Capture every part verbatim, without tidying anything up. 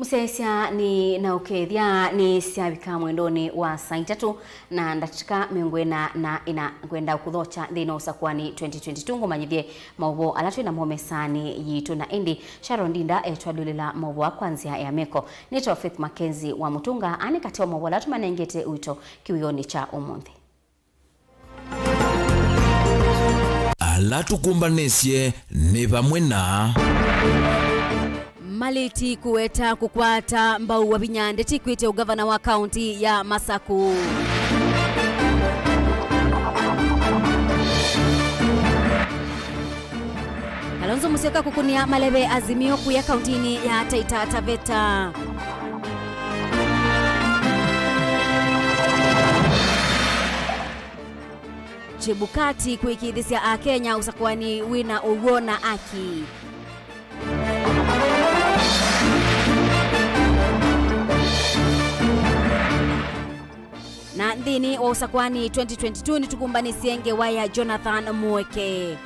Mũsyaĩĩsya nĩ na ũkethya nĩ syavika mwendonĩ wa saa itatũ na ndatika mĩongo ĩna na ĩna. Ngwenda kũthokya nthĩnĩ wa ũsakũani twenty twenty-two ngũmanyĩthye maũvoo ala twĩ namo mesanĩ yitũ. Na ĩndĩ Sharon Ndinda etwalũlĩla maũvoo kwa nzĩa ya meko. Nĩtawa Faith Mackenzie wa Mũtũnga, anĩ katĩ wa maũvoo ala tũmanengete ũito kĩwĩonĩ kya ũmũnthĩ. Ala tũkũmbanĩsye nĩ vamwe na. Malĩti kũweta kũkwata mbau wavinya ndeti kwĩtya ũgavana wa kaunti ya Masaku. Kalonzo Musyoka kũkũnĩa maleve Azimio kũya kauntinĩ ya Taita Taveta. Chebukati kũĩkĩĩthĩsya Akenya ũsakũani wĩna ũw'o na aki. Na nthĩnĩ wa ũsakũani twenty twenty-two nĩtũkũmbanĩsye ngewa ya Jonathan Mweke.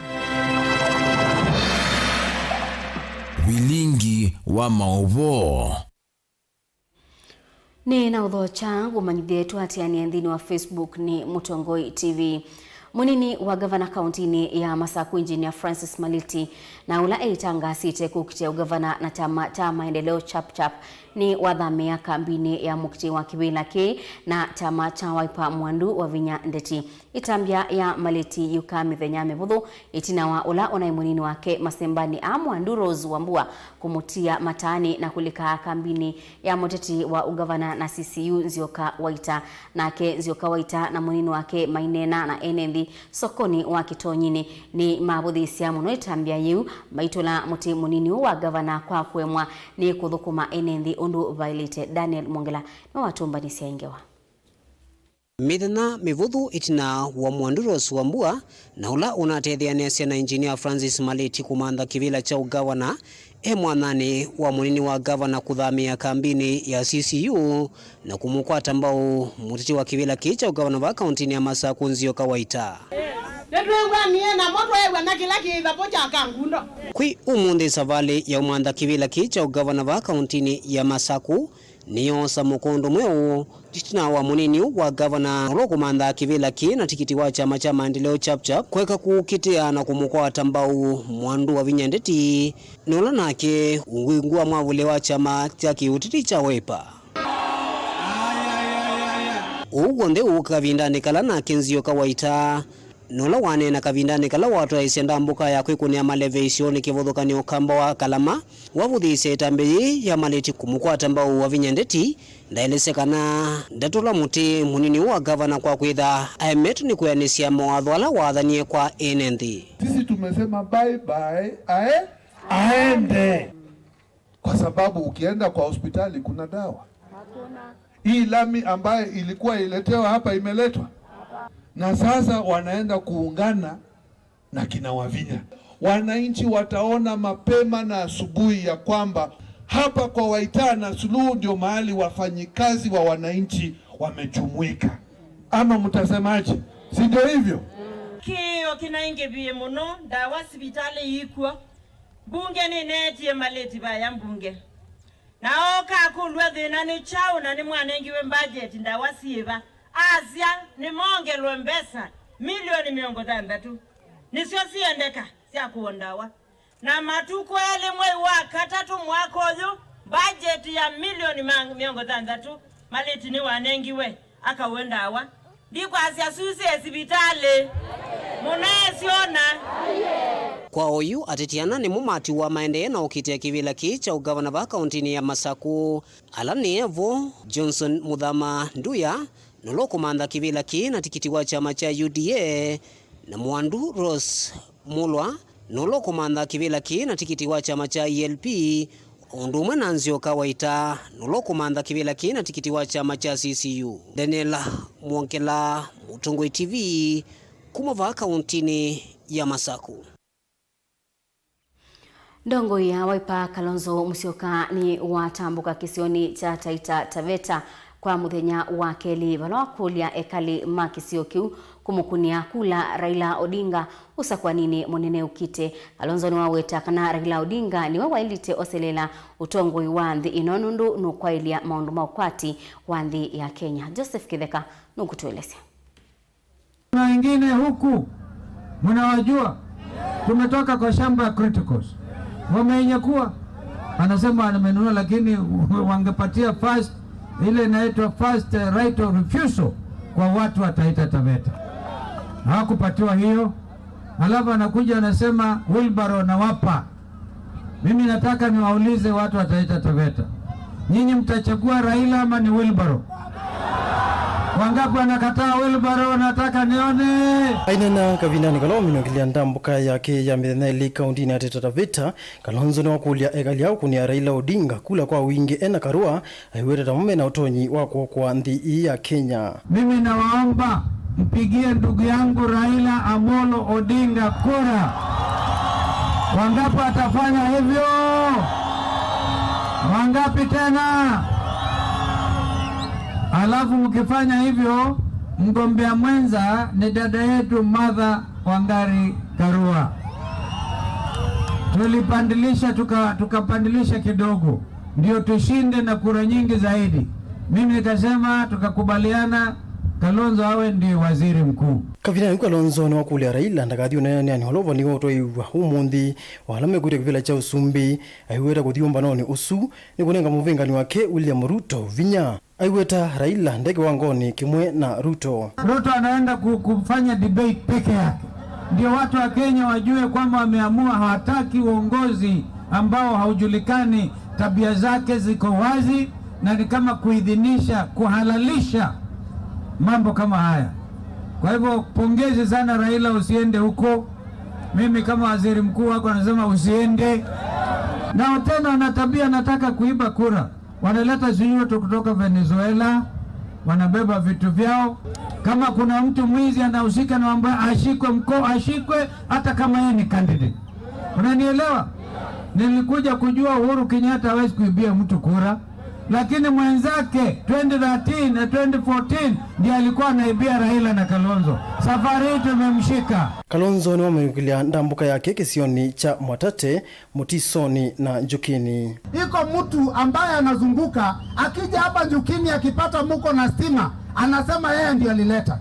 Vilingi wa maũvoo. Nĩ na ũthokya ngũmanyĩthye tũatĩanĩe nthĩnĩ wa Facebook nĩ Mũtongoi T V. Mũnini wa ngavana kauntinĩ ya Masaku, Engineer Francis Maliti, na ũla eitangaasĩte kũkitĩa ũgavana na kyama kya Maendeleo Chap Chap, nĩ wathamĩa kambinĩ ya mũkitĩi wa kĩvĩla kĩĩ na kyama kya Wiper Mwandu Wavinya Ndeti. Ĩtambya ya Maliti yũkaa mĩthenya mĩvũthũ ĩtina wa ũla ũnaĩ mũnini wake masembanĩ aa Mwandu Rose Wambua kũmũtia mataanĩ na kũlika kambinĩ ya mũteti wa ũgavana na C C U Nzioka Waita. Nake Nzioka Waita na mũnini wake maineena na ene nthĩ sokonĩ wa Kĩtonyinĩ. Nĩmavũthĩĩsya mũno ĩtambya yĩu, maitũla mũtĩ mũnini ũũ wa ngavana kwa kũemwa nĩ kũthũkũma ene nthĩ ũndũ vaĩlĩte. Daniel Mwongela nĩwe watũmbanĩsya ĩ ngewa. Mĩthenya mĩvũthũ ĩtina wa Mwandu Rose Wambua, na ũla ũnatetheanĩasya na Engineer Francis Maliti kũmantha kĩvĩla kya ũgavana, e mwanyanĩ wa mũnini wa ngavana kũthamĩa kambinĩ ya C C U na kũmũkwata mbau mũteti wa kĩvĩla kĩĩ kya ũgavana va kauntinĩ ya Masaku, Nzioka Waita. Nĩtwĩw'anie namo, tweew'a na kĩla kĩthapo kya Kangundo. Kwĩ ũmũnthĩ, savalĩ ya ũmantha kĩvĩla kĩĩ kya ũgavana va kauntinĩ ya Masaku nĩyoosa mũkondo mweũ ĩtina wa mũnini ũũ wa ngavana ũla ũkũmantha kĩvĩla kĩĩ na tikiti wa kyama kya Maendeleo Chap Chap kũeka kũkitĩa na kũmũkwata mbau Mwandu Wavinya Ndeti, na ũla nake ũngĩ wa mwavũle wa kyama kya kĩũteti kya Wiper. Ũu w'onthe ũũka kavindanĩ kala nake Nzioka Waita, na ũla waneena kavindanĩ kala watwaĩĩsye ndambũka ya kwĩkũnĩa maleve isionĩ kĩvathũkany'o Kamba wa Kalama, wavũthĩĩsya ĩtambya yĩĩ ya Maliti kũmũkwata mbau Wavinya Ndeti, ndaelesya kana ndatũla mũtĩ mũnini wa ngavana kwa kwĩtha aemetwe nĩ kwĩanĩsya mawatho ala waathanie kwa ene nthĩ. Sisi tumesema bye bye, ae-, aende. Kwa sababu ukienda kwa hospitali kuna dawa. Hii lami ambayo ilikuwa iletewa hapa imeletwa. Na sasa wanaenda kuungana na kina Wavinya. Wananchi wataona mapema na asubuhi ya kwamba hapa kwa Waitana Suluhu ndio mahali wafanyikazi wa wananchi wamejumuika. Ama mtasemaje? Si ndio hivyo? Kĩĩo kĩnaingĩvie mũno, ndawa sivitalĩ ikw'o. Mbunge nĩneetie Maliti vaya mbunge. Na ooka akũlw'a thĩna nĩ kyaũ na nĩmwanengiwe mbajeti ndawa syĩva? Asya nĩmongelwe mbesa milioni mĩongo thanthatũ. Nĩsyo siendeka sya kũa ndawa. Na matukũ elĩ mwei wa katatũ mwaka ũyũ, mbajeti ya milioni ma-, mĩongo thanthatũ Maliti nĩwanengiwe akaũe ndawa. Ndikwasya susĩ sivitalĩ. Mũneesyona. Kwa oyu, ateti ana nĩmo matiwa maendee na ũkitĩa kĩvĩla kĩĩ kya ũgavana va kauntinĩ ya Masaku. Ala nĩ evo, Johnson Muthama Nduya, nũla ũkũmantha kĩvĩla kĩĩ na tikiti wa kyama kya U D A, na Mwandu Rose Mulwa, nũla ũkũmantha kĩvĩla kĩĩ na tikiti wa kyama kya E L P, o ũndũ ũmwe na Nzioka Waita, nũla ũkũmantha kĩvĩla kĩĩ na tikiti wa kyama kya C C U. Daniel Mwongela, Mũtongoi T V, kuma vaa kauntinĩ ya Masaku. Ndongoi ya Wiper Kalonzo Musyoka nĩ watambũka kĩsionĩ kya Taita Taveta kwa mũthenya wa kelĩ, vala wakũlya ekali ma kĩsio kĩu kũmũkũnĩa kula Raila Odinga ũsakũaninĩ mũnene ũkĩte. Kalonzo nĩwaweta kana Raila Odinga nĩwe waĩlĩte oselela ũtongoi wa nthĩ ĩno nũndũ nũkwaĩlya maũndũ ma ũkwati wa nthĩ ya Kenya. Joseph Kĩtheka nũkũtũelesya. Kuna wengine huku mnawajua, tumetoka kwa shamba ya Criticals, wameinyakua, anasema amenunua, lakini wangepatia first, ile inaitwa first, eh, right of refusal kwa watu wa Taita Taveta. Hawakupatiwa hiyo, alafu anakuja anasema wheelbarrow nawapa. Mimi nataka niwaulize watu wa Taita Taveta, nyinyi mtachagua Raila ama ni wheelbarrow? Wangapi wanakataa wheelbarrow? Nataka nione. Aineena kavindanĩ kala waminũkĩlya ndambũka yake ya mĩthenya ĩlĩ kaũndinĩ ya Taita Taveta, Kalonzo nĩwakũlya ekali a ũkũnĩa Raila Odinga kula kwa wingĩ ena Karua, aiweta tamo mena ũtonyi wa kũokoa nthĩ ii ya Kenya. Mimi nawaomba mpigie ndugu yangu Raila Amolo Odinga kura. Wangapi watafanya hivyo? Wangapi tena? Alafu mkifanya hivyo, mgombea mwenza ni dada yetu Martha Wangari Karua. Tulipandilisha, tuka-, tukapandilisha kidogo, ndio tushinde na kura nyingi zaidi. Mimi nikasema, tukakubaliana Kalonzo awe ndiye waziri mkuu. Kavindanĩ kau Kalonzo nĩwakũlya Raila ndakathi ũneeneanĩ ũla ũvaniwe ũtwaĩw'a ũmũnthĩ wa ala mekwĩtya kĩvĩla kya ũsumbĩ, aiweta kũthi ũmbanonĩ ũsu nĩ kũnenga mũvĩngani wake William Ruto vinya. Aiweta Raila nde kĩwangonĩ kĩmwe na Ruto. Ruto anaenda ku-, kufanya debate peke yake, ndio watu wa Kenya wajue kwamba wameamua hawataki uongozi ambao haujulikani, tabia zake ziko wazi, na ni kama kuidhinisha, kuhalalisha mambo kama haya. Kwa hivyo, pongezi sana Raila, usiende huko. Mimi kama waziri mkuu wako nasema usiende. Nao tena wana tabia, nataka kuiba kura. Wanaleta sijui watu kutoka Venezuela, wanabeba vitu vyao. Kama kuna mtu mwizi anahusika, na ambaye ashikwe mko-, ashikwe, hata kama yeye ni candidate. Unanielewa? Nilikuja kujua Uhuru Kenyatta hawezi kuibia mtu kura, lakini mwenzake twenty thirteen na twenty fourteen ndiye alikuwa anaibia Raila na Kalonzo. Safari hii tumemshika. Kalonzo nĩwamĩũkĩlya ndambũka yake kĩsionĩ kya Mwatate, Mũtisonĩ na Njũkĩnĩ. Iko mtu ambaye anazunguka, akija hapa Njukini akipata muko na stima, anasema yeye ndiye alileta.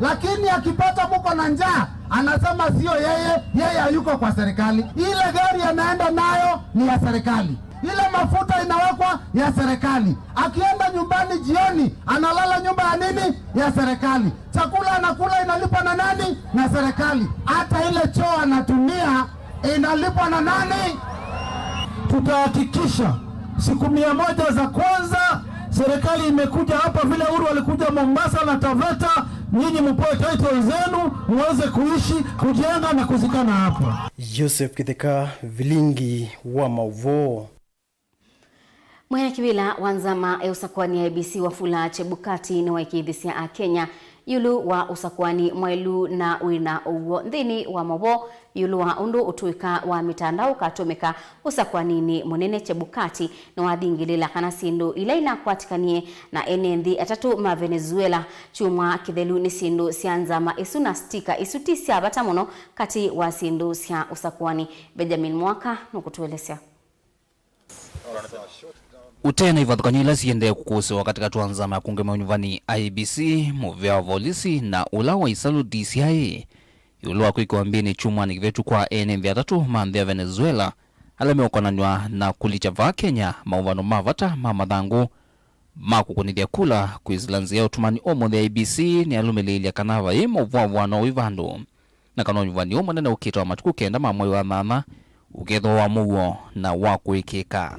Lakini akipata muko na njaa, anasema sio yeye, yeye hayuko kwa serikali. Ile gari anaenda nayo ni ya serikali. Ile mafuta inawekwa ya serikali. Akienda nyumbani jioni, analala nyumba ya nini? Ya serikali. Chakula anakula inalipwa na nani? Na serikali. Hata ile choo anatumia inalipwa na nani? Tutahakikisha siku mia moja za kwanza serikali imekuja hapa, vile Uhuru alikuja Mombasa na Taveta, nyinyi mpewe title zenu, muweze kuishi, kujenga na kuzikana hapa. Joseph Kĩtheka, Vilingi wa Maũvoo. Mwene kĩvĩla wa nzama ya ũsakũani ya I E B C Wafula Chebukati nĩwaĩkĩĩthisye Akenya ĩũlũ wa ũsakũani mwaĩlu na wĩna ũw'o nthĩnĩ wa maũvoo ĩũlũ wa ũndũ ũtũĩka wa mĩtandao ũkatũmĩka ũsakũaninĩ mũnene. Chebukati nĩwathingĩlĩĩla kana syĩndũ ila inakwatĩkanie na ene nthĩ atatũ ma Venezuela kyumwa kĩthelu nĩ syĩndũ sya nzama ĩsu, na sitika isu ti sya vata mũno katĩ wa syĩndũ sya ũsakũani. Benjamin Mwaka nũkũtũelesya. Ũte na ivathũkany'o ila siendee kũkũsĩwa katĩkatĩ wa nzama ya kũngamĩa ũnyuvani, I E B C, mũvĩa wa volisi, na ũla wa ĩsalũ, D C I, ĩũlũ wa kwĩkĩwa mbĩnĩ kyumwanĩ kĩvĩtu kwa ene nthĩ atatũ ma nthĩ ya Venezuela ala meũkonanw'a na kũlikya vaa Kenya maũvano ma vata ma mathangũ ma kũkũnĩthya kula kwĩsĩla nzĩa ya ũtũmani ũmũnthĩ. I E B C nĩyalũmĩlĩĩlya kana vai mũvũavũano wĩ vandũ, na kana ũnyuvani ũũ mũnene ũkĩte wa matukũ kenda ma mwei wa nyanya ũkethĩwa wa mũuo na wa kũĩkĩĩka.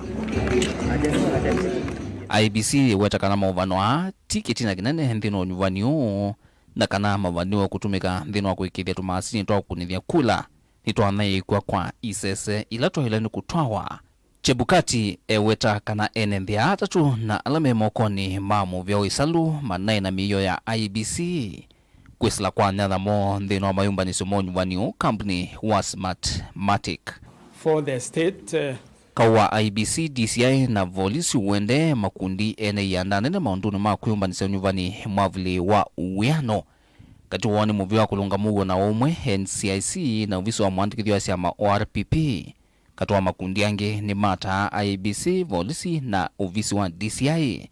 I E B C yĩweta kana maũvano aa ti kĩtina kĩnene nthĩnĩ wa ũnyuvani ũũ, na kana mavaniwe kũtũmĩka nthĩnĩ wa kũĩkĩĩthya tũmasini twa kũkũnĩthya kula nĩtwanyaĩĩkw'a kwa isese ila twaĩle nĩ kũtwawa. Chebukati eweta kana ene nthĩ aa atatũ na ala me mokonĩ ma mũvĩa wa ĩsalũ manaĩ na mĩio ya I E B C kwĩsĩla kwa anyanya moo nthĩnĩ wa mayũmbanĩsyo ma ũnyuvani ũũ, kambunĩ wa Smartmatic. For the state, uh, Kaũ wa I E B C, D C I, na volisi ũendee makundi ene ianda nene maũndũnĩ ma kwĩyũmbanĩsya ũnyuvani mwavũlĩ wa wĩano. Katĩ woo nĩ mũvĩa wa kũlũnga mũuo na ũmwe, N C I C, na ovisi wa mũandĩkĩthya wa syama, O R P P. Katĩ wa makundi angĩ nĩ mataa I E B C, volisi, na ovisi wa D C I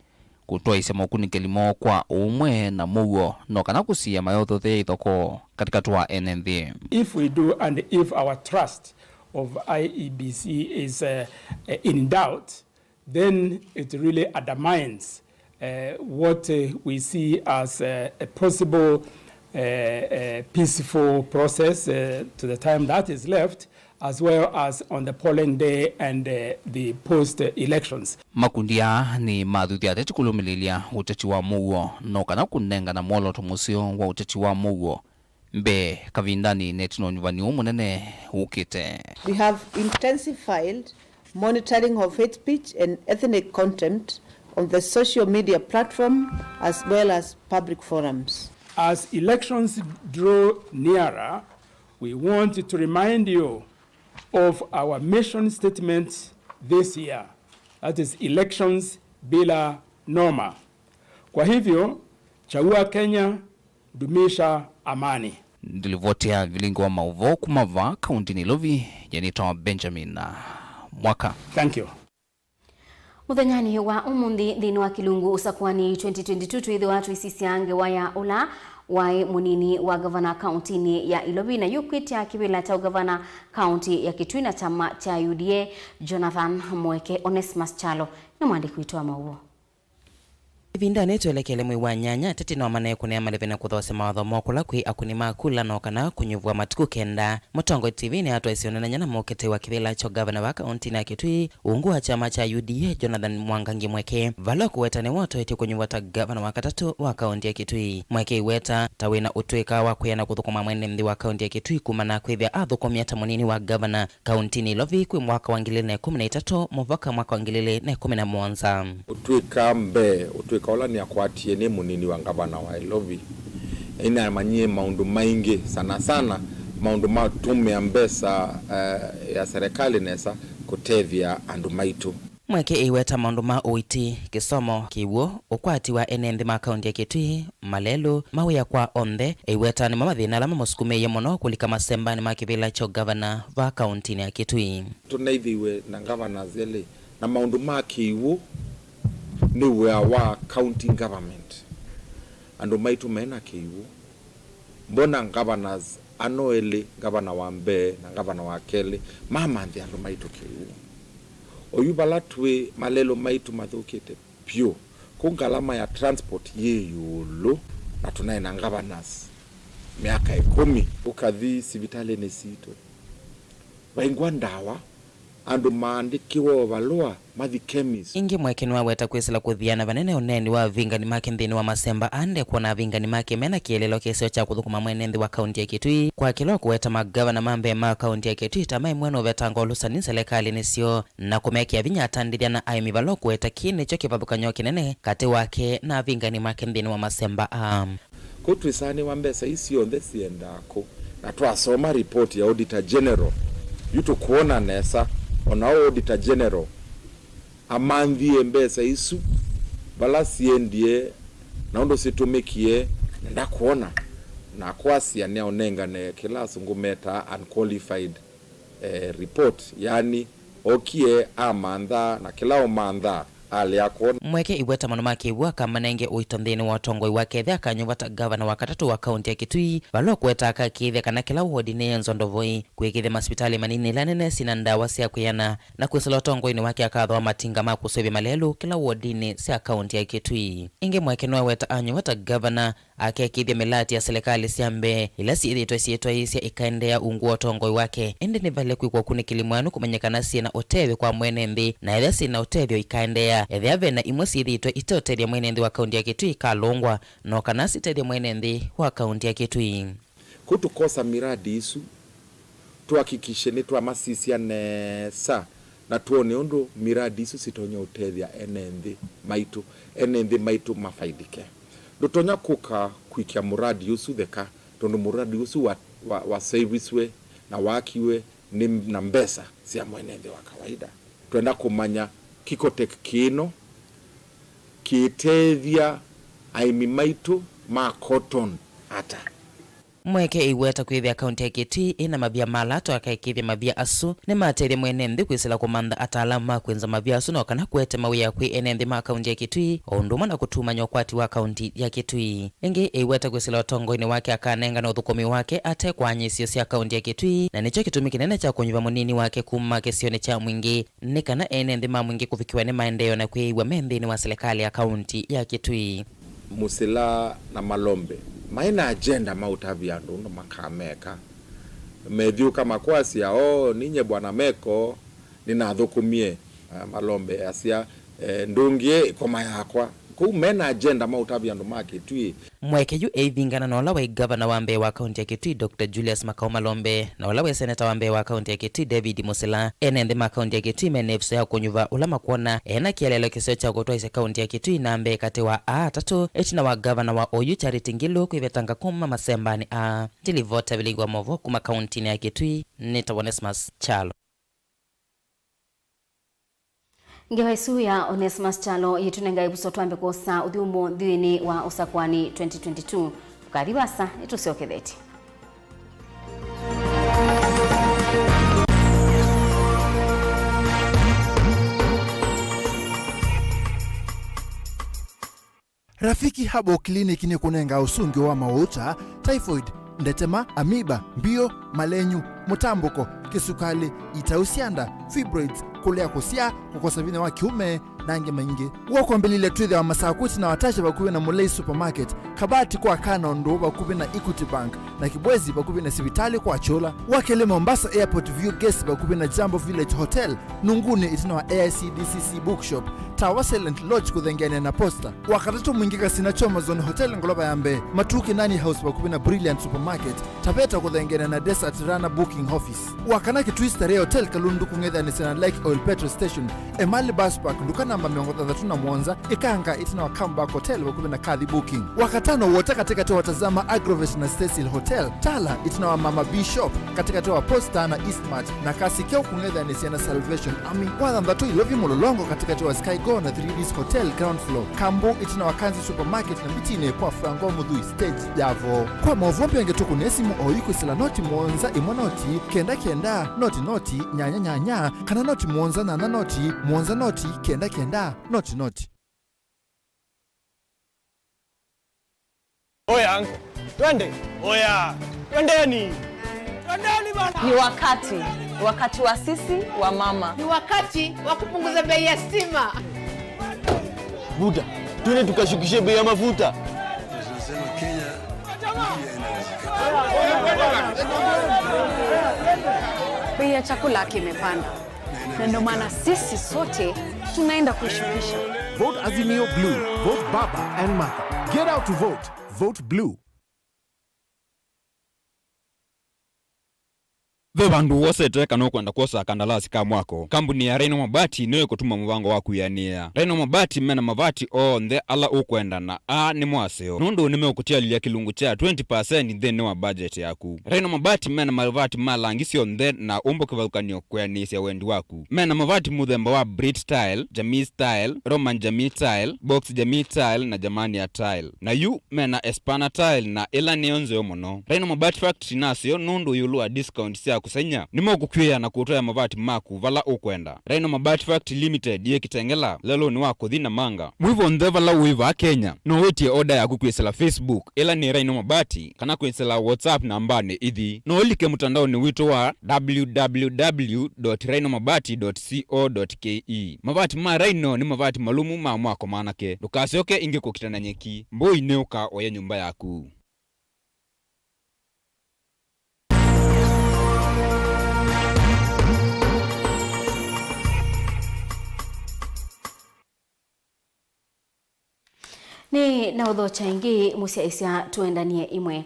kũtwaĩsya maũkunĩkĩli moo kwa ũmwe na mũuo, no kana kũsiĩa mayothothee ithokoo katĩkatĩ wa ene nthĩ. If we do, and if our trust of I E B C is, uh, in doubt, then it really undermines, uh, what, uh, we see as, uh, a possible, uh, uh, peaceful process, uh, to the time that is left, as well as on the polling day and, uh, the post-elections. Makundi aa nĩ mathuthya ateti kũlũmĩlĩlya ũteti wa mũuo, no kana kũnengana mwolooto mũseo wa ũteti wa mũuo mbee, kavindanĩ, na ĩtina wa ũnyuvani ũũ mũnene ũkĩte. We have intensified monitoring of hate speech and ethnic contempt on the social media platform as well as public forums. As elections draw nearer, we want to remind you of our mission statement this year, that is Elections Bila Noma. Kwa hivyo, chagua Kenya, dumisha amani. Ndilivoti ya vilingi wa maũvoo kuma vaa kaunti Nairobi, nĩtawa Benjamin Mwaka. Thank you. Mũthenyanĩ wa ũmũnthĩ nthĩnĩ wa kĩlungu Ũsakũani twenty twenty-two, twĩthĩwa tũisisya ngewa ya ũla waĩ mũnini wa ngavana kauntinĩ ya Ilovi, na yu kwĩtya kĩvĩla kya ũngavana kaunti ya Kitui na kyama kya U D A, Jonathan Mweke. Onesmus Kyalo nĩ mwandĩki witũ wa maũvoo. Ĩvindanĩ twelekele mwei wa nyanya, ateti no manekũnĩa malĩve na kũthoosya mawatho moo kũla kwĩ akũni ma kula no kana kũnyuvwa matukũ kenda. Mũtongoi T V nĩatwaisye ũnenany'a na mũkete wa kĩvĩla kya ũngavana wa kauntinĩ ya Kitui, ungu wa kyama kya U D A, Jonathan Mwangangi Mweke, vala ũkũweta nĩwe ũtoetye kũnyuvwa ta ngavana wa katatũ wa kaunti ya Kitui. Mweke aiweta ta wĩna ũtw'ĩka wa kwĩana kũthũkũma mwene nthĩ wa kaunti ya Kitui kumana na kwĩthĩa athũkũmĩa ta mũnini wa ngavana kauntinĩ Ilovi kwĩ mwaka wa ngili ilĩ na ĩkũmi na itatũ mũvaka mwaka wa ngili ilĩ na ĩkũmi na mũonza. Ũtw'ĩka mbee, ũtw'ĩka ũla nĩakwatie nĩ mũnini wa ngavana wa Ilovi, nĩnamanyie maũndũ maingĩ, sana sana maũndũ ma kũtũmĩa mbesa, eh, ya serikali nesa kũtethya andũ maitũ. Mweke aiweta maũndũ ma ũiiti, kĩsomo, kĩw'ũ, ũkwati wa ene nthĩ ma kaunti ya Kitui, malelũ, mawĩa kwa onthe, aiweta nĩmo mathĩna ala mamũsukumĩie mũno kũlika masembanĩ ma kĩvĩla kya ũngavana va kauntinĩ ya Kitui. Tũnaithiwe na governors elĩ, na maũndũ ma kĩw'ũ nĩ wĩa wa county government. Andũ maitũ mena kĩw'ũ. Mbona governors ano elĩ, ngavana wa mbee na ngavana wa kelĩ, mamanthĩa andũ maitũ kĩw'ũ? Oyu vala twĩ, malelũ maitũ mathũkĩte vyũ. Kũ ngalama ya transport yĩ ĩũlũ, na tũnaĩ na governors myaka ĩkũmi. Ũkathi sivitalĩnĩ sitũ, vaingwa ndawa, andũ maandĩkĩwa o valũa mathi chemist. Ĩngĩ Mweke nĩwaweta kwĩsĩla kũthiana vanene ũneeni wa avingani make nthĩnĩ wa masemba aa ndekwona avingani make mena kĩeleelo kĩseo kya kũthũkũma mwene nthĩ wa kaunti ya Kitui, kwa kĩla ũkũweta magavana ma mbee ma kaunti ya Kitui ta maĩ mwena ũvetanga ũlũsani nzelekalĩnĩ syoo na kũmekĩa vinya atandĩthya na aĩmi vala ũkũweta kĩĩ nĩkyo kĩvathũkany'o kĩnene katĩ wake na avingani make nthĩnĩ wa masemba aa. Kũu twĩsaanĩwa mbesa ii syonthe syendaa kũ? Na twasoma report ya Auditor General, yu tũkwona nesa, o na Auditor General amanthie mbesa isu, vala siendie, na ũndũ sitũmĩkie, na ndakwona, na kwasya nĩaũnengane kĩla asũngũ metaa unqualified, eh, report, yaani, okie amantha, na kĩla ũmantha, alea kwona. Mweke aiweta maũndũ ma kĩw'ũ akamanenge ũito nthĩnĩ wa ũtongoi wake ethĩa akanyuva ta ngavana wa katatũ wa kaunti ya Kitui, vala ũkũweta akakĩĩthya kana kĩla wodi nĩyenzwa ndovoi, kwĩkĩĩthya masivitalĩ manini ĩla nene syĩna ndawa sya kwĩana, na kwĩsĩla ũtongoinĩ wake akathoa matinga ma kũseũvya malelũ kĩla wodinĩ sya kaunti ya Kitui. Ĩngĩ Mweke nĩwaweta anyuva ta ngavana akekĩĩthya mĩlaati ya silikalĩ sya mbee ila syĩthĩĩtwe syĩtwaĩĩsya ikaendeea ungu wa ũtongoi wake, ĩndĩ nĩvaĩle kwĩkwa ũkunĩkĩli mwĩanu kũmanya kana syĩ na ũtethyo kwa mwene nthĩ, na ethĩa syĩ na ũtethyo ikaendeea. Ethĩa ve na imwe syĩthĩĩtwe ite ũtethya mwene nthĩ wa kaunti ya Kitui ikalũngwa, no kana sitethye mwene nthĩ wa kaunti ya Kitui. Kũu tũkosa miradi isu, tũhakikishe nĩtwamasisya nesa na twone ũndũ miradi isu sitonya ũtethya ene nthĩ maitũ, ene nthĩ maitũ mafaidike. Ndũtonya kũka kwĩkĩa muradi ũsu theka, tondũ muradi ũsu wa, wa, waseviswe na waakiwe nĩ, na mbesa sya mwene nthĩ wa kawaida. Twenda kũmanya Kikotech kĩno kĩtethya aĩmi maitũ ma cotton ata? Mweke ĩiweta kwĩthĩa kaunti ya Kitui ĩna mavia ma lato akaĩkĩĩthya mavia asu nĩmatethya mwene nthĩ kwĩsĩla kũmantha ataalamu ma kwĩnza mavia asu no kana kũete mawĩa kwĩ ene nthĩ ma kaunti ya Kitui, o ũndũ ũmwe na kũtumany'a ũkwati wa kaunti ya Kitui. Ĩngĩ ĩiweta kwĩsĩla ũtongoinĩ wake akanengane ũthũkũmi wake ate kwa nyĩsio sya kaunti ya Kitui, na nĩkyo kĩtumi kĩnene kya kũnyuva mũnini wake kuma kĩsionĩ kya Mwingĩ, nĩ kana ene nthĩ ma Mwingĩ kũvikĩwa nĩ maendeeo na kwĩĩw'a me nthĩnĩ wa silikalĩ ya kaunti ya Kitui. Musila na Malombe maĩ na agenda ma ũtavya andũ ũndũ makameka. Methyũka makwasya, "Oh, ninye Bwana Meko nĩnathũkũmie." Ah, Malombe asya, eh, "Ndũngĩe ĩkoma yakwa." Kũu me na agenda ma ũtavya andũ ma Kitui. Mweke yu eivingana na ũla waĩ ngavana wa mbee wa kaunti ya Kitui, Doctor Julius Makau Malombe, na ũla waĩ seneta wa mbee wa kaunti ya Kitui, David Musila. Ene nthĩ ma kaunti ya Kitui mena ĩvuso ya kũnyuva ũla makwona ena kĩeleelo kĩseo kya kũtwaĩsya kaunti ya Kitui na mbee katĩ wa aa atatũ, ĩtina wa ngavana wa oyu Charity Ngilu kwĩvetanga kuma masembanĩ aa. Ndilivota vilingwa movo kuma kauntinĩ ya Kitui, nĩtawa Onesmus Kyalo. Ngewa ĩsu ya Onesmus Kyalo yĩtũnenga ĩvuso twambe kwosa ũthyũmũo nthĩnĩ wa ũsakũani twenty twenty-two. Ndũkathi vaasa, nĩtũsyokethetye. Rafiki Herbal Clinic nĩkũnengaa ũsũngĩo wa maũũ ta typhoid, ndetema, amoeba, mbio, malenyu, mũtambũko, kĩsukalĩ, itau sya nda, fibroids, kũlea kũsyaa, kũkosa vinya wa kĩũme, na angĩ maingĩ. W'o kwambĩlĩlya twĩthĩawa Masaku ĩtina wa Tasha vakuvĩ na Mulei Supermarket, Kabati kwa Kana ũndũ vakuvĩ na Equity Bank, na Kibwezi vakuvĩ na sivitalĩ kwa Kyũla. Wa kelĩ Mombasa Airport View Guest vakuvĩ na Jambo Village Hotel, Nunguni ĩtina wa A I C D C C Bookshop, Tawa Silent Lodge kũthengeanĩa na Posta. Wa katatũ Mwingĩ Kasina Choma Zone Hotel ngolova ya mbee, Matuu Kinani House vakuvĩ na Brilliant Supermarket, Taveta kũthengeanĩa na Desert Runner Booking Office. Wa kana Kitui Starehe Hotel Kalundu kũng'ethanĩsya na Lake Oil Petrol Station, Emali Bus Park, nduka namba mĩongo thanthatũ na mũonza, Ikanga ĩtina wa Comeback Hotel vakuvĩ na Kathi Booking. Wa katano Wota katĩkatĩ wa Tazama Agrovet na Stacyl Hotel, Tala ĩtina wa Mama B Shop, katĩkatĩ wa Posta na Eastmart, na Kasi Keo kũng'ethanĩsya na Salvation Army. Wa thanthatũ Ilovi Mũlolongo katĩkatĩ wa Sky Go na three Ds Hotel ground floor, Kambu ĩtina wa Kanzi Supermarket na Mbitinĩ kwa Franco Mũthui stage ya Voo. Kwa maũvoo mbingĩ tũkũnĩe simũ oyu kwĩsĩla noti mũonza ĩmwe noti kenda kenda noti noti nyanya nyanya kana noti mũonza nyanya noti mũonza noti kenda kenda noti noti. Oya, uncle. Twende. Oya. Twendeni. Twendeni bana. Ni wakati. Ni wakati wa sisi wa mama. Ni wakati wa kupunguza bei ya stima. Buda, twende tukashukishe bei ya mafuta. Bei ya chakula kimepanda. Na ndio maana sisi sote tunaenda kuishukisha. Vote Azimio Blue. Vote Baba and Martha. Get out to vote. Vote Blue. Ve vandũ wosete kana ũkwenda kwosa kandalasi ka mwako? Kambuni ya Rhino Mabati nĩyo ĩkũtuma mũvango waku wĩanĩĩa. Rhino Mabati mena mavati onthe ala ũkwenda na aa nĩmo aseo, nũndũ nĩmeũkũtialĩlya kĩlungu kya twenty percent nthĩnĩ wa budget yaku. Rhino Mabati mena mavati ma langi syonthe na ũmbo kĩvathũkany'o kwĩanĩĩsya wendi waku. Mena mavati mũthemba wa Brit Tile, Jamii Tile, Roman Jamii Tile, Box Jamii Tile na Germania Tile. Na yu mena Espana Tile na ĩla nĩyo nzeo mũno. Rhino Mabati Factory naseo nũndũ ĩũlũ wa discount sya kũseng'ya, nĩmekũkw'ĩĩa na kũtwaĩa mavati maku vala ũkwenda. Rhino Mabati Factory Limited yĩ Kitengela, lelũnĩ wa kũthi Namanga. Mwĩ vonthe vala ũĩ vaa Kenya, no wĩtye oda yaku kwĩsĩla Facebook, ĩla nĩ Rhino Mabati, kana kwĩsĩla WhatsApp nambanĩ ithi. No ũlike mũtandaonĩ witũ wa w w w dot rhino mabati dot co dot k e. Mavati ma Rhino nĩ mavati malũmu ma mwako manake. Ndũkasyoke ĩngĩ kũkita na nyeki. Mbũi nĩũka ũye nyũmba yaku. Nĩ na ũthokya ĩngĩ mũsyaĩĩsya tũendanie ĩmwe.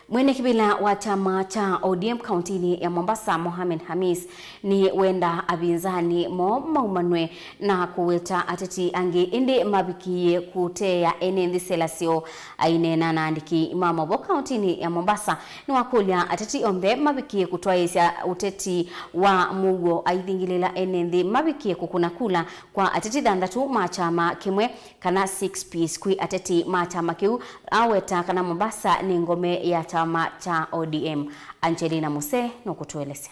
Mwene kĩvĩla wa kyama kya O D M kauntinĩ ya Mombasa, Mohamed Hamis, nĩ wenda avinzani moo maumanwe na kũweta ateti angĩ, ĩndĩ mavikĩĩe kũteea ene nthĩ syela syoo. Aineena na andĩki ma maũvoo kauntinĩ ya Mombasa, nĩwakũlya ateti onthe mavikĩĩe kũtwaĩĩsya ũteti wa mũuo, aithingĩlĩĩla ene nthĩ mavikĩĩe kũkũna kula kwa ateti thanthatũ ma kyama kĩmwe, kana six Ps, kwĩ ateti ma kyama kĩu, aweta kana Mombasa nĩ ngome ya kyama kyama kya O D M. Angelina Muse nũkũtũelesya.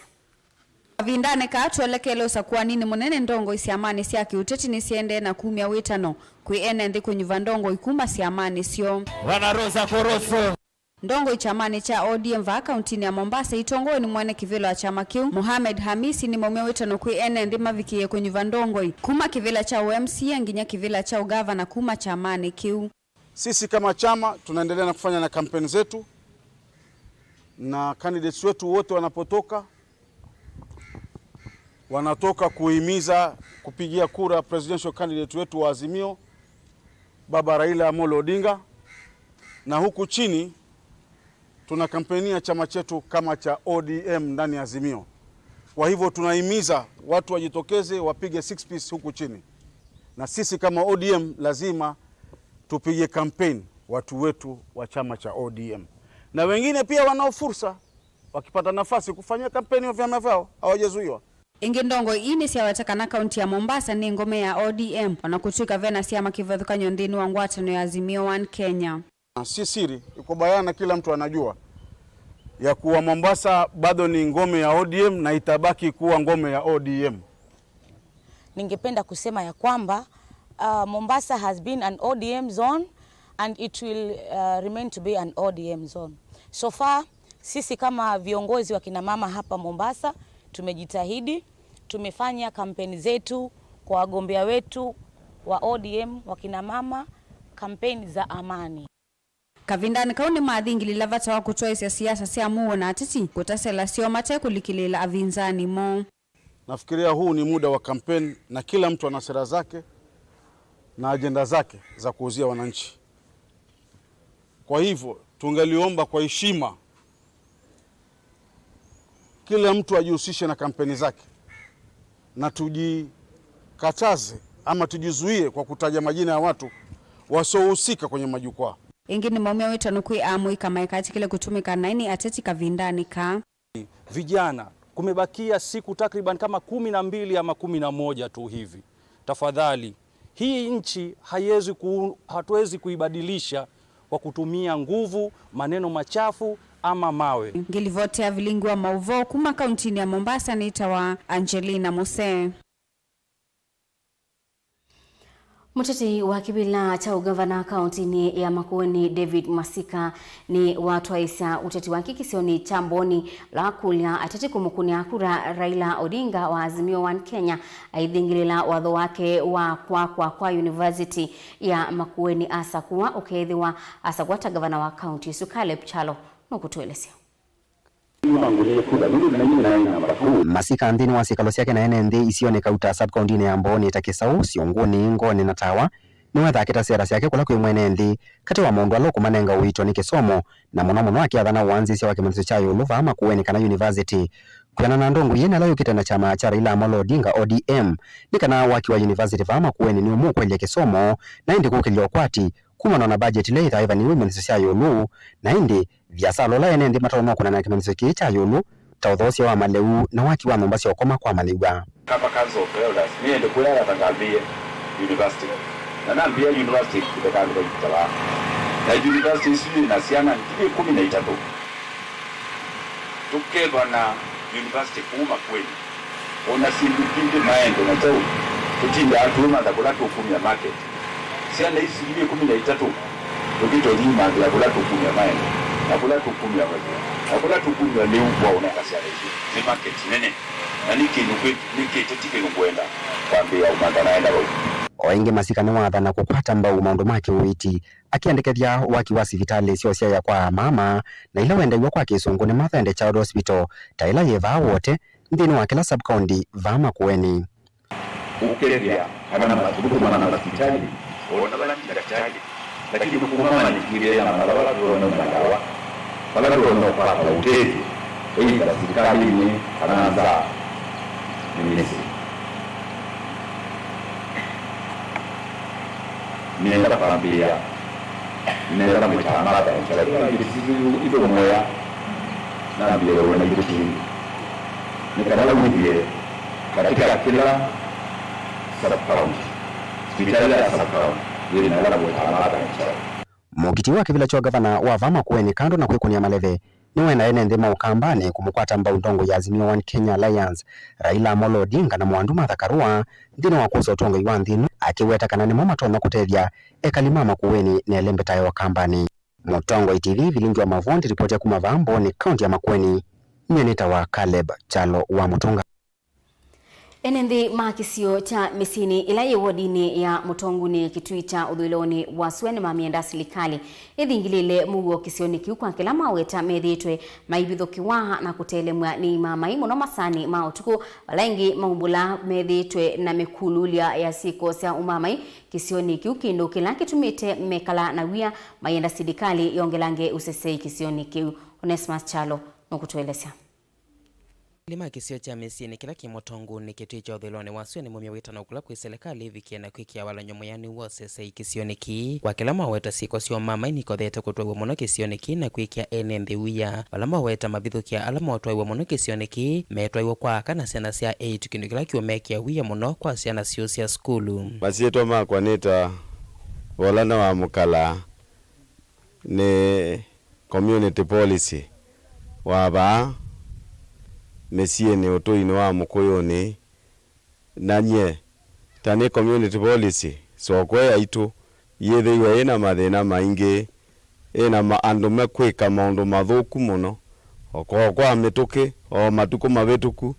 Kavindanĩ kaa twelekele ũsakũaninĩ mũnene, ndongoi syamanĩ sya kĩũteti nĩsiendee na kumya wĩtano kwĩ ene nthĩ kũnyuva ndongoi kuma syamanĩ syoo. Bwana Rosa Koroso. Ndongoi kyamanĩ kya O D M vaa kauntinĩ ya Mombasa itongoew'e nĩ mwene kĩvĩla wa kyama kĩu, Mohamed Hamisi, nĩmaumya wĩtano kwĩ ene nthĩ mavikĩĩe kũnyuva ndongoi kuma kĩvĩla kya ũ M C A nginya kĩvĩla kya ũgavana kuma kyamanĩ kĩu. Sisi kama chama tunaendelea na kufanya na kampeni zetu, na candidates wetu wote wanapotoka, wanatoka kuhimiza kupigia kura presidential candidate wetu wa Azimio, Baba Raila Amolo Odinga, na huku chini tunakampenia chama chetu kama cha O D M ndani ya Azimio. Kwa hivyo tunahimiza watu wajitokeze wapige six piece huku chini, na sisi kama O D M lazima tupige campaign watu wetu wa chama cha O D M, na wengine pia wanao fursa, wakipata nafasi, kufanya kampeni ya vyama vyao, hawajazuiwa. Ĩngĩ, ndongoi ii nĩsyaweta kana kaunti ya Mombasa nĩ ngome ya O D M, ona kũtw'ĩka ve na syama kĩvathũkany'o nthĩnĩ wa ngwatanĩo ya Azimio One Kenya. Si siri, iko bayana, kila mtu anajua ya kuwa Mombasa bado ni ngome ya O D M na itabaki kuwa ngome ya O D M. Ningependa kusema ya kwamba, uh, Mombasa has been an O D M zone and it will, uh, remain to be an O D M zone. So far, sisi kama viongozi wa kina mama hapa Mombasa, tumejitahidi, tumefanya kampeni zetu kwa wagombea wetu wa O D M, wa kina mama, kampeni za amani. Kavindanĩ kau nĩmathingilila vata wa kũtwaĩsya siasa sya mũuo na ateti kũta sela syoo mate kũlikĩlĩĩla avinzani moo. Nafikiria huu ni muda wa kampeni na kila mtu ana sera zake na ajenda zake za kuuzia wananchi. Kwa hivyo, tungeliomba kwa heshima kila mtu ajihusishe na kampeni zake, na tujikataze ama tujizuie kwa kutaja majina ya watu wasiohusika kwenye majukwaa. Ĩngĩ, nĩmaumya wĩtano kwĩ amũika maikatĩkĩle kũtũmĩka naĩ nĩ ateti kavindanĩ kaa. Vijana, kumebakia siku takriban kama kumi na mbili ama kumi na moja tu hivi. Tafadhali, hii nchi haiwezi ku-, hatuwezi kuibadilisha kwa kutumia nguvu, maneno machafu ama mawe. Ngĩlivotea vilingi wa maũvoo kuma kauntinĩ ya Mombasa nĩtawa Angelina Musee. Mũteti wa kĩvĩla kya ũngavana kauntinĩ ya Makueni, David Masika, nĩwatwaĩsya ũteti wake kĩsionĩ kya Mboni, la kũlya ateti kũmũkũnĩa kura Raila Odinga wa Azimio One Kenya aithingĩlĩla watho wake wa kwakwa kwa yunivasiti ya Makueni asakũwa, ũkeethĩwa asakũwa ta ngavana wa kaunti ĩsu. Caleb Kyalo nũkũtũelesya. Masika nthĩnĩ wa syĩkalo syake na ene nthĩ isionĩ kauta sub-kauntinĩ ya Mbooni ta Kĩsaũ, Siũngũnĩ, Ngoni na Tawa, nĩwethaa akĩtasya sera syake kũla kwĩ mwene nthĩ. Katĩ wa maũndũ ala ũkũmanenga ũito nĩ kĩsomo, na mũno mũno akĩathana ũanzĩsya wa kĩmanyĩsyo kya ĩũlũ vaa Makueni kana yunivasĩtĩ. Kwĩanana na ndongoi ĩĩ na ĩla yũkĩte na kyama kya Raila Amolo Odinga, O D M, nĩ kana waki wa yunivasĩtĩ vaa Makueni nĩũmũkwelya kĩsomo, na ĩndĩ kũkĩlya ũkwati kumana na mbajeti ĩla yĩthaa ĩvanĩwe imanyĩsyo sya ĩũlũ, na ĩndĩ viasala ũla ene nthĩ matonya ũkũnana na kĩmanyĩsyo kĩĩ kya ĩũlũ, ta ũthoosya wa malĩu na waki wa nyũmba sya ũkoma kwa malĩu. Kama Council of Elders, nĩende kwĩathana ngambĩĩe university. Na nambĩĩa university kũthekanĩka ivita vaa. Na university ĩsu yĩ na syana ngili ĩkũmi na itatũ. Tũkethwa na university kũu Makueni. O na syĩndũ mbingĩ maende na kyaũ, tũtindaa tũimantha kũla tũkumya market. Syana isu ngili ĩkũmi na itatũ, tũkĩtonyimantha kũla tũkumya maende, na kũla tũkumya wethĩa, na kũla tũkumya lĩu wa ũnenga syana isu. Nĩ market nene, na nĩ kĩndũ kwĩ-, nĩ kĩteti kĩndũ ngwenda kwambĩĩa ũmantha naenda vau. O ĩngĩ, Masika nĩwathana kũkwata mbau maũndũ ma kĩũiiti, akĩendekethya waki wa sivitalĩ sya ũsyaĩa kwa amama, na ila wendew'a kwa Kĩsũngũ nĩ Martha and Child Hospital, ta ĩla yĩ vaa Wote, nthĩnĩ wa kĩla sub-county vaa Makueni. Ũkethĩa kana mathugumo ma na masipitali, o na vala ti ndakĩtalĩ, lakini kuma manyĩkĩlĩe na mala vala tũtonya na ndawa, vala tũtonya ũkwata ũtethyo, either silikalĩnĩ kana nza nĩ mĩsyĩ. Nĩenda kwambĩĩa, nĩenda mwĩtaa Martha Nchara, ithũmũya, nambĩĩa wona indo syĩngĩ. Nĩ kana wĩthĩe katika kila sub-county, sipitali ya sub-county, yĩna ĩla mwĩtaa Martha Nchara. Mũkiti wa kĩvĩla kya ũngavana wa vaa Makueni, kando na kwĩkũnĩa maleve, nĩwenda ene nthĩ ma Ũkambanĩ kũmũkwata mbau ndongoi ya Azimio One Kenya Alliance, Raila Amolo Odinga na Mwandu Martha Karua nthĩnĩ wa kwosa ũtongoi wa nthĩ ĩno, akĩweta kana nĩmo matonya kũtethya ekali ma Makueni na ĩlembeta ya Ũkambanĩ. Mũtongoi T V Vilingi wa Mavondi, ripoti ya kuma vaa Mbooni, kaunti ya Makueni, nyie nĩtawa Caleb Kyalo wa Mũtũnga. Ene nthĩ ma kĩsio kya Mĩsyĩnĩ ĩla yĩ wodinĩ ya Mũtongunĩ Kĩtui kya ũthũĩlonĩ wa sua nĩmamyenda silikalĩ ĩthingĩlĩle mũuo kĩsionĩ kĩu kwa kĩla maweta methĩĩtwe maivithũkĩwa na kũtelemw'a nĩ imamai mũno masanĩ ma ũtukũ, vala ĩngĩ maumbũla methĩĩtwe na mĩkululya ya syĩko sya ũmamai kĩsionĩ kĩu, kĩndũ kĩla kĩtumĩte mekala na wia mayenda silikalĩ yongelange ũsesei kĩsionĩ kĩu. Onesmus Kyalo nũkũtũelesya. Nĩ ma kĩsio kya Mĩsyĩnĩ kĩla kĩ Mũtongunĩ Kĩtui kya ũthũĩlonĩ wa sua nĩmaumya wĩtano kũla kwĩ silikalĩ ĩvikie na kwĩkĩa walany'o mwĩanĩu wa ũsesei kĩsionĩ kĩĩ, kwa kĩla maweta syĩko sya ũmamai nikothete kũtwaĩwa mũno kĩsionĩ kĩĩ na kwĩkĩa ene nthĩ wia. Vala maweta mavithũkĩa ala motwaĩwa mũno kĩsionĩ kĩĩ metwaĩwa kwa aka na syana sya eĩtu, kĩndũ kĩla kĩũmekĩa wia mũno kwa syana syoo sya sukulu. Masyĩtwa makwa nĩ ta Volana wa Mũkala, nĩ community policy wa vaa mĩsyĩnĩ ũtũinĩ wa Mũkũyũnĩ, na nyie ta nĩ community policy, sokwe yaitũ yĩthĩiwe ĩna mathĩna maingĩ, ĩna ma-, andũ mekwĩka maũndũ mathũku mũno. O kwa, o kwa mĩtũkĩ, o matukũ mavĩtũku,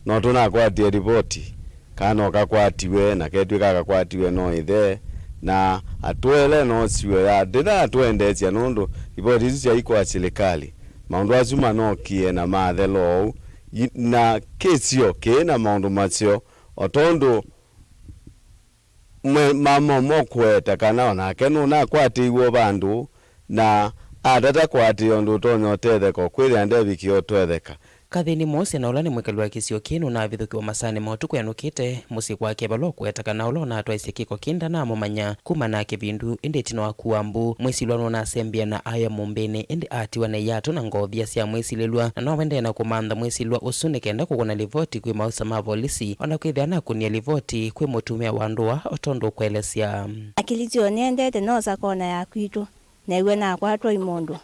no tũnakwatie livoti, kana ũkakwatiwe, na ketw'ĩka akakwatiwe no ĩthe, na atũele no siwe ya ndĩna atũendeesya, nũndũ livoti isu syaĩ kwa silikalĩ. Maũndũ asu manokie na mathela ũu, yi-, na kĩsio kĩĩ na maũndũ maseo, o tondũ mwe-, mama ũmwe ũkũweta kana o nake nũnakwatĩiwe vandũ, na atata kũatĩĩa ũndũ ũtonya ũtetheka, ũkwĩthĩa ndevikĩa ũtetheka. Kathĩni Mose, na ũla nĩ mwĩkali wa kĩsio kĩĩ, nũnavithũkĩwa masanĩ ma ũtukũ yanũkĩte mũsyĩ kwake, vala ũkũweta kana ũla ũnatwaisye kĩko kĩĩ ndanamũmanya kuma na kĩvindu, ĩndĩ ĩtina wa kua mbu, mwĩsilwa nũnasembie na aya mũmbĩnĩ, ĩndĩ atiwa na iatũ na ngovia sya mwĩsilĩlw'a, na no aendee na kũmantha mwĩsilwa ũsu nĩ kenda kũkũna livoti kwĩ maosa ma volisi, o na kwĩthĩa nakũnie livoti kwĩ mũtumĩa wa ndũa, o tondũ ũkũelesya. Akilitio nĩendete nosa kona ya kwitũ, neew'a nakwatwa ĩ mũndũ,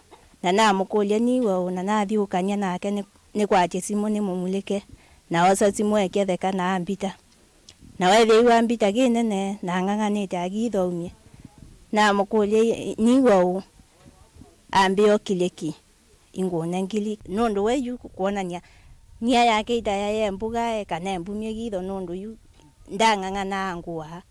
na namũkũlya niw'a ũũ, na nathyũũkany'a nake nĩ, nĩkwatye simũ nĩmũmulĩke, na oosa simũ eketheka na ambita. Na weethĩiwe ambita kĩnene, na ang'ang'anĩte akithaumye. Namũkũlya, "Niw'a ũũ?" Ambĩa, "Ũkilye ki, ingũne ngili." Nũndũ we yu kwonany'a nia yake ĩtayaĩ e mbũgae kana embumye kitho, nũndũ yu ndang'ang'anaa ngũa,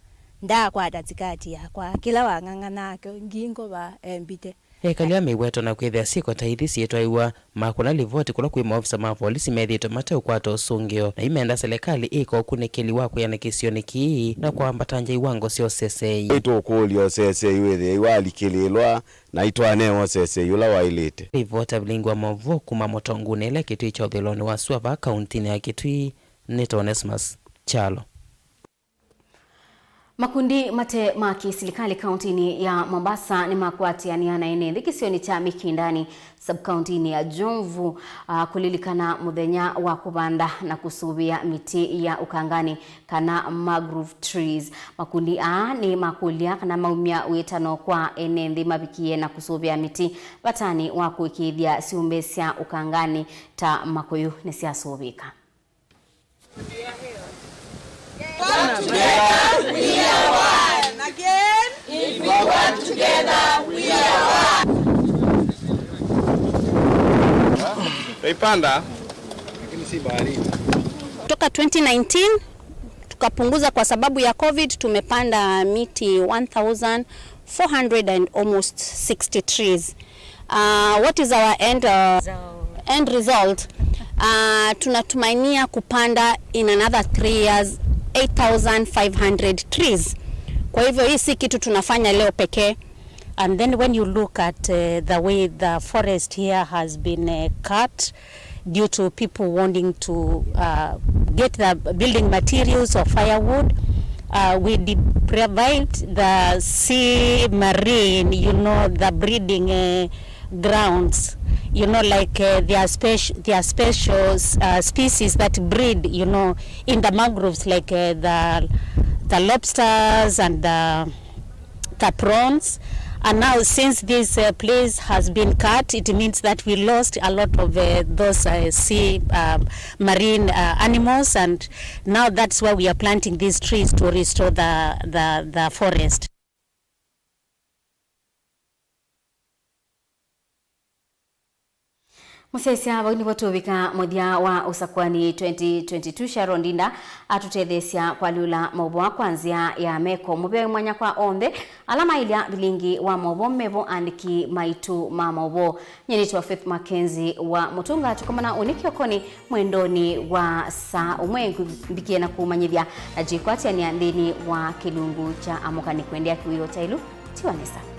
ndakwata sikati yakwa. Kĩla wang'ang'anaa kyo, ngingo va embite. Ekali a mĩw'eto na kwĩthĩa syĩko ta ithi syĩtwaĩwa makũna livoti kũla kwĩ maovisa ma volisi methĩĩtwe mateũkwata ũsũngĩo, na yu menda selekalĩ ĩka ũkunĩkĩli wa kwĩana kĩsionĩ kĩĩ na kwambatangya iwango sya ũsesei. Nĩtũkũlya ũsesei wĩthĩe walikĩlĩĩlwa na itwanewa ũsesei ũla waĩlĩte. Livoti ya Vilingi wa Maũvoo kuma Mũtongunĩ ĩla Kĩtui kya ũthũĩlonĩ wa sua vaa kauntinĩ ya Kĩtui nĩ ta Onesmus Kyalo. Makundi mate ma kĩsilikalĩ kauntinĩ ya Mombasa nĩmakwatĩanĩa na ene nthĩ kĩsionĩ kya Mikindani, sub-kauntinĩ ya Jomvu, ah, kũlilikana mũthenya wa kũvanda na kũsũvĩa mĩtĩ ya ũkangani kana mangrove trees. Makundi aa nĩmakũlya kana maumya wĩtano kwa ene nthĩ mavikie na kũsũvĩa mĩtĩ vatanĩ wa kũĩkĩĩthya syũmbe sya ũkangani ta makũyũ nĩsyasũvĩĩka. Work together, we are one. Again, if we work together, we are one. Tumeipanda, lakini si baharini. Kutoka twenty nineteen tukapunguza kwa sababu ya covid, tumepanda miti one thousand four hundred and almost sixty trees. Uh, what is our end, uh, end result? Uh, tunatumainia kupanda in another three years eight thousand five hundred trees. Kwa hivyo hii si kitu tunafanya leo pekee. And then when you look at, uh, the way the forest here has been, uh, cut, due to people wanting to, uh, get the building materials or firewood. Uh, we deprived the sea marine, you know, the breeding, uh, grounds, you know, like, uh, their spec-, their special, uh, species that breed, you know, in the mangroves, like, uh, the, the lobsters and the the prawns, And now, since this, uh, place has been cut, it means that we lost a lot of, uh, those, uh, sea, um, marine, uh, animals, and now that's why we are planting these trees to restore the, the, the forest. Mũsyaĩĩsya, vau nĩvo tũvika mũthya wa ũsakũani twenty twenty-two. Sharon Ndinda atũtetheesya kũalyũla maũvoo kwa nzĩa ya meko. Mũvea wĩ mwanya kwa onthe ala maĩlya vilingi wa maũvoo mevo aandĩki maitũ ma maũvoo. Nyie nĩtawa Faith Mackenzie wa Mũtũnga, tũkomana ũnĩ kĩokonĩ mwendonĩ wa saa ũmwe. Ngũmbikie na kũmanyĩthya na kwĩkwatĩanĩa nthĩnĩ wa kĩlungu kya Amũka nĩ kũendeea kĩwĩoo kya ĩlu. Tiwa nesa.